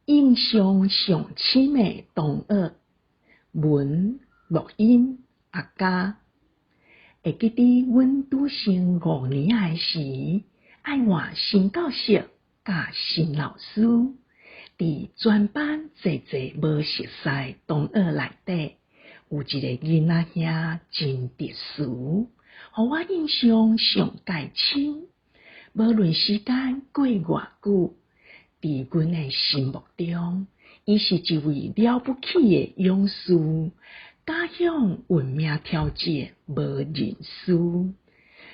印象上深的同學，文錄音阿嘉，會記得阮拄升五年仔時，愛換新教室佮新老師，佇全班濟濟無熟似同學內底，有一个囡仔兄真特殊，予我印象上蓋深。無論時間過偌久，佇阮的心目中，伊是一位了不起的勇士，敢向運命挑戰無認輸。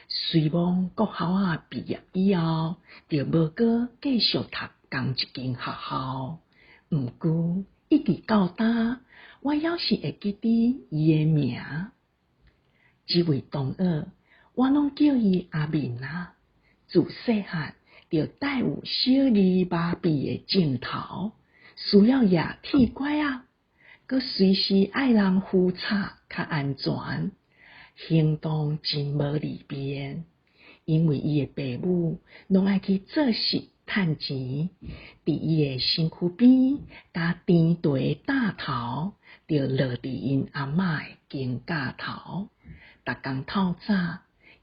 雖罔國校仔畢業以後，就無閣繼續讀仝一間學校，毋過一直到今，我猶是會記得伊的名。這位同學，我攏叫伊阿明仔。自細漢就帶有小兒麻痹的症頭，需要攑鐵拐仔，閣隨時愛人扶插較安全，行動真無利便。因為伊的爸母攏愛去做事趁錢，佇伊的身軀邊共甜茶擔頭，就落佇𪜶阿嬤的肩胛頭。逐工透早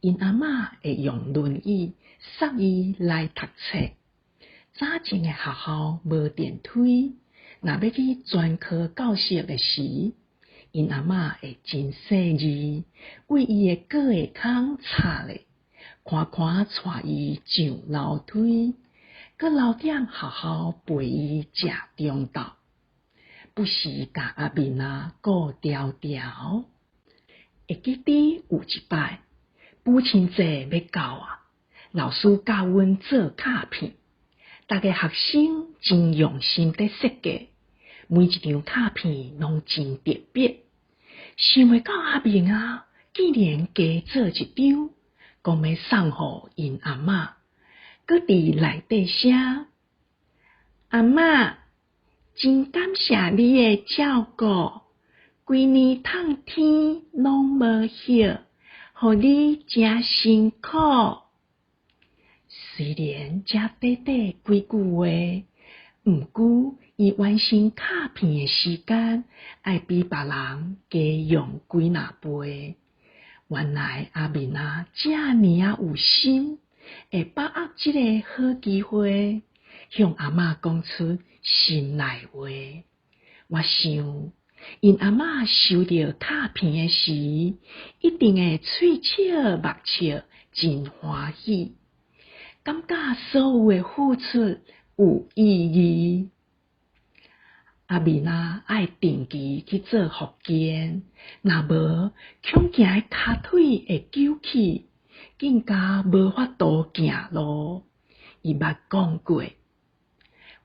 ，𪜶阿嬤會用輪椅捒伊來讀冊。早前的學校無電梯，若欲去專科教室的時，𪜶阿嬤會真細膩，為伊的腳下空插咧，寬寬帶伊上樓梯，閣留踮學校陪伊食中晝，不時共阿明仔顧牢牢。會記得有一擺，母親節欲到啊，老師教阮做卡片，逐个學生真用心佇設計，每一張卡片攏真特別。想袂到阿明仔，竟然加做一張，講欲送予𪜶阿嬤，閣佇內底寫：阿嬤，真感謝你的照顧，規年透天攏無歇，予你誠辛苦。雖然才短短幾句話，毋過伊完成卡片的時間，愛比別人加用幾若倍。原來阿明仔遮爾仔有心，會把握這个好機會，向阿嬤講出心內話。我想，𪜶阿嬤收著卡片的時，一定會喙笑目笑，真歡喜，感覺所有的付出有意義。阿明仔愛定期去做復健，若無恐驚跤腿會揪去，更加無法度行路。伊捌講過，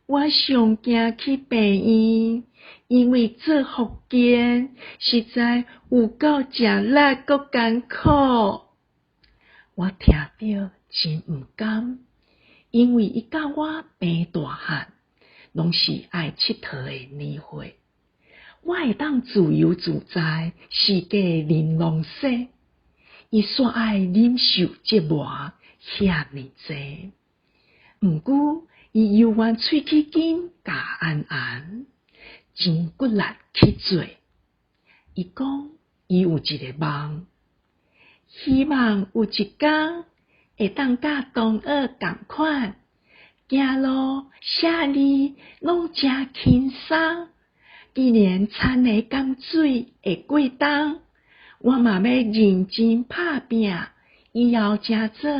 我上驚去病院，因為做復健實在有夠食力閣艱苦。我聽著真毋甘，因為伊佮我平大漢，攏是愛𨑨迌的年歲。我會當自由自在，四界玲瑯說，伊煞愛忍受折磨遐爾濟。毋過伊猶原喙齒緊咬絚絚，真骨力去做。伊講伊有一个夢，希望有一工會當佮同學仝款，行路寫字攏誠輕鬆。既然田螺鹹水會過冬，我嘛欲認真拍拚，以後成做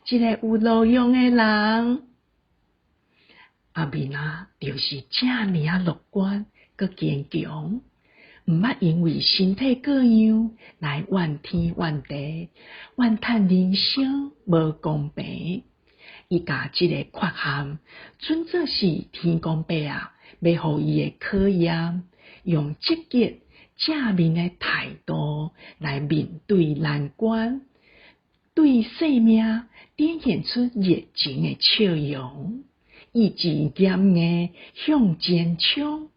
一个有路用的人。阿明仔就是遮爾仔樂觀，閣堅強，毋捌因為身體各樣來怨天怨地，怨嘆人生無公平。伊共這个缺陷，準做是天公伯仔，欲予伊的考驗，用積極正面的態度來面對難關，對生命展現出熱情的笑容，意志堅硬向前衝，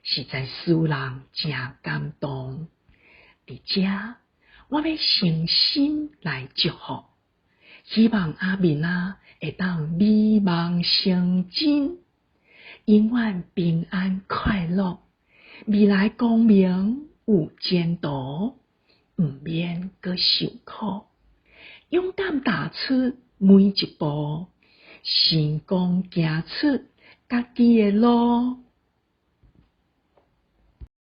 實在使人誠感動。佇遮，我欲誠心來祝福，希望阿明仔會當美夢成真。永遠平安快樂，未來光明有前途，毋免閣受苦，勇敢踏出每一步，成功行出家己的路。